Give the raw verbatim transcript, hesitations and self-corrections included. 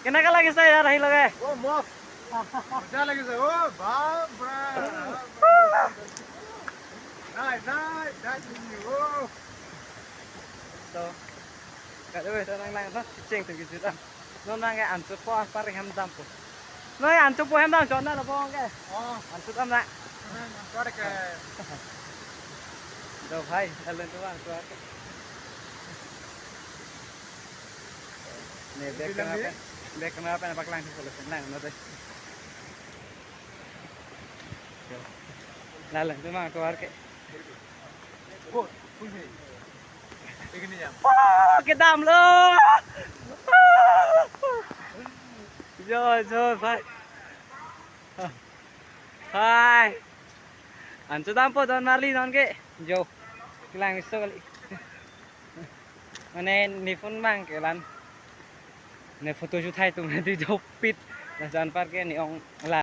কেনেকা লাগিছে ইয়াত আহি লগে? অ', মস্ত। মজা লাগিছে। অ', বাপ ৰে। নাই, নাই, নাই, তুমি, অ'। To, kado ito nang lang, no? Cheng to kisi ta. Non nang ke anchot po apar hem dampo. Noi anchot po hem dam chot na lo bong ke. Oh. Anchot dam na. Anchot ke. Do bhai, alen to anchot. Ne back camera pen, back camera pen paklang si solution lang no de. Lalang to mang to arke. Oh, full hai. Ek nahi jam. Oh, kedam lo. Jo, jo, bhai. Hai. Anchot dampo don marli non ke. Jo. Kelang iso kali. Mane ne phone mang ke lan. Ne photo shoot hai tum ne di jopit. Lason apar ke ne ong la.